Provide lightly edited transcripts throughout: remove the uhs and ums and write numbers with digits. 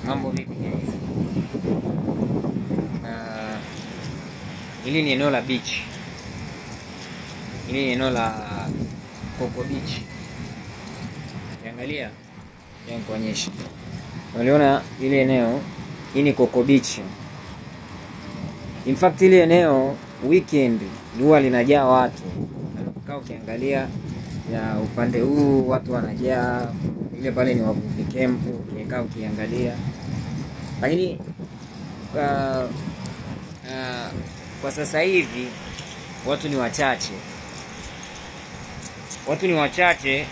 Mambo vipi guys? Hili ni eneo la beach. Hili ni eneo la Coco Beach. Ukiangalia, nikuonyeshe. Uliona ile eneo, hii ni Coco Beach. In fact ile eneo weekend huwa linajaa watu. Ukikaa ukiangalia ya upande huu watu wanajaa, ile pale ni wavuvi camp, ukikaa ukiangalia. Lakini kwa sasa hivi watu ni wachache. Watu ni wachache,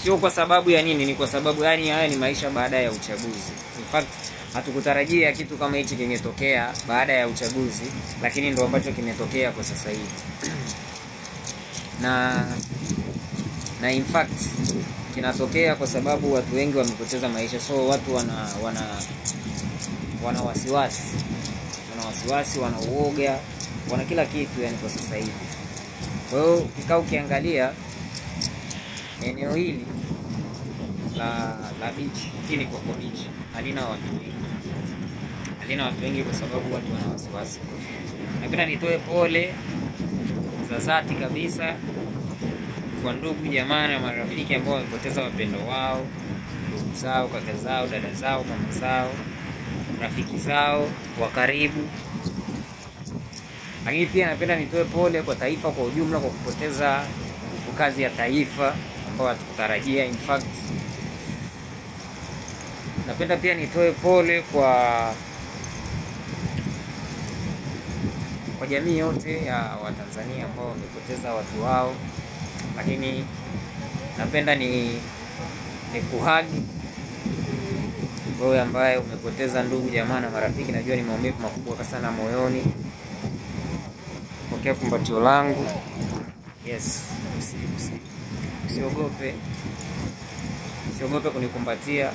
sio kwa sababu ya nini, ni kwa sababu yani haya ni maisha baada ya uchaguzi. In fact hatukutarajia kitu kama hichi kingetokea baada ya uchaguzi, lakini ndo ambacho kimetokea kwa sasa hivi. Na in fact kinatokea kwa sababu watu wengi wamepoteza maisha, so watu wana wasiwasi, wana wasiwasi, wana uoga, wana kila kitu yani kwa sasa hivi. Kwa hiyo ukikaa ukiangalia eneo hili la beach, hii ni Coco Beach, halina watu wengi, halina watu wengi kwa sababu watu wana wasiwasi. Napenda nitoe pole za dhati kabisa kwa ndugu jamaa na marafiki ambao wamepoteza wapendo wao, ndugu zao, kaka zao, dada zao, mama zao, rafiki zao wa karibu. Lakini pia napenda nitoe pole kwa taifa kwa ujumla kwa kupoteza nguvu kazi ya taifa ambao hatukutarajia. In fact napenda pia nitoe pole kwa jamii yote ya Watanzania ambao wamepoteza watu wao. Lakini napenda ni kuhagi wewe ambaye umepoteza ndugu jamaa na marafiki. Najua ni maumivu makubwa sana moyoni. Pokea kumbatio langu. Yes, usiogope. Usiogope kunikumbatia,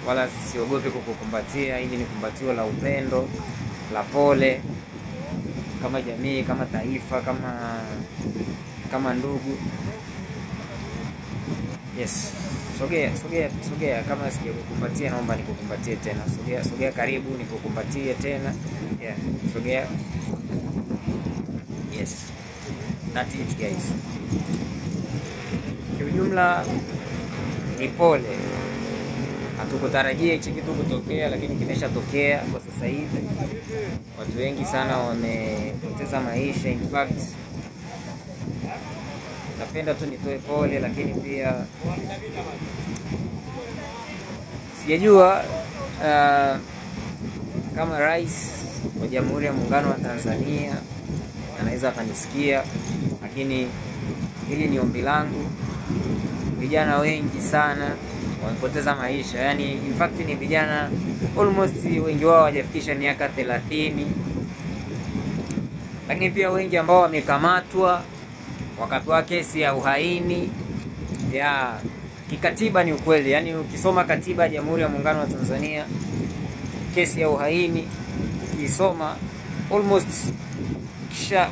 wala siogope kukukumbatia. Hili ni kumbatio la upendo, la pole, kama jamii, kama taifa, kama ndugu. Yes, sogea, sogea, sogea. Kama sijakukumbatia naomba nikukumbatie tena. Sogea, sogea karibu nikukumbatie tena. Yeah, sogea. Yes, that's it guys. Kiujumla ni pole. Hatukutarajia hichi kitu kutokea, lakini kimeshatokea kwa sasa hivi. Watu wengi sana wamepoteza maisha. In fact napenda tu nitoe pole, lakini pia sijajua kama Rais wa Jamhuri ya Muungano wa Tanzania anaweza akanisikia, lakini hili ni ombi langu. Vijana wengi sana wamepoteza maisha, yani in fact ni vijana almost wengi wao hawajafikisha miaka 30, lakini pia wengi ambao wamekamatwa wakapewa kesi ya uhaini ya kikatiba. Ni ukweli, yani ukisoma katiba ya Jamhuri ya Muungano wa Tanzania, kesi ya uhaini ukisoma almost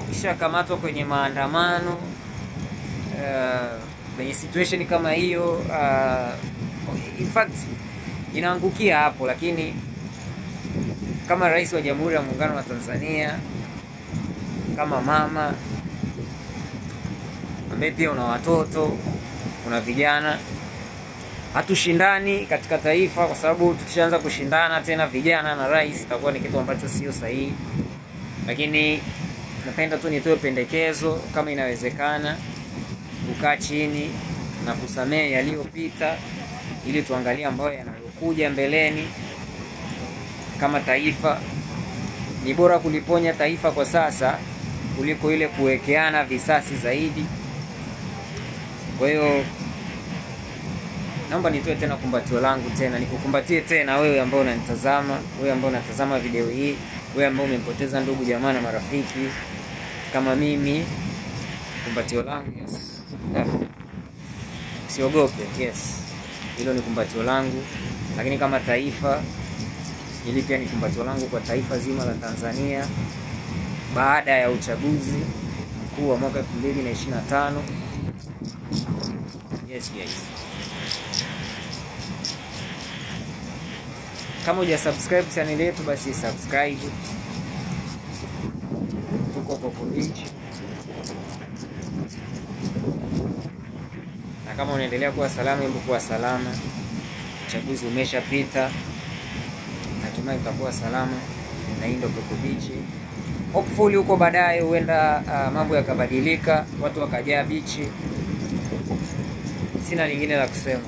ukishakamatwa kwenye maandamano, kwenye situation kama hiyo, in fact inaangukia hapo. Lakini kama Rais wa Jamhuri ya Muungano wa Tanzania, kama mama ambaye pia una watoto, una vijana, hatushindani katika taifa, kwa sababu tukishaanza kushindana tena vijana na rais itakuwa ni kitu ambacho sio sahihi. Lakini napenda tu nitoe pendekezo, kama inawezekana kukaa chini na kusamehe yaliyopita, ili tuangalie ambayo yanayokuja mbeleni kama taifa. Ni bora kuliponya taifa kwa sasa kuliko ile kuwekeana visasi zaidi. Kwa hiyo naomba nitoe tena kumbatio langu tena, nikukumbatie tena wewe ambao unanitazama, wewe ambao unatazama video hii, wewe ambao umempoteza ndugu jamaa na marafiki kama mimi. Kumbatio langu, yes. Usiogope, yes. Hilo ni kumbatio langu. Lakini kama taifa, hili pia ni kumbatio langu kwa taifa zima la Tanzania baada ya uchaguzi mkuu wa mwaka 2025. Yes guys. Kama huja subscribe channel yetu basi subscribe. Tuko Coco Beach. Na kama unaendelea kuwa salama, hebu kuwa salama. Uchaguzi umeshapita, natumai utakuwa salama. Na hii ndio Coco Beach. Hopefully huko baadaye huenda mambo yakabadilika, watu wakajaa bichi. Sina lingine la kusema.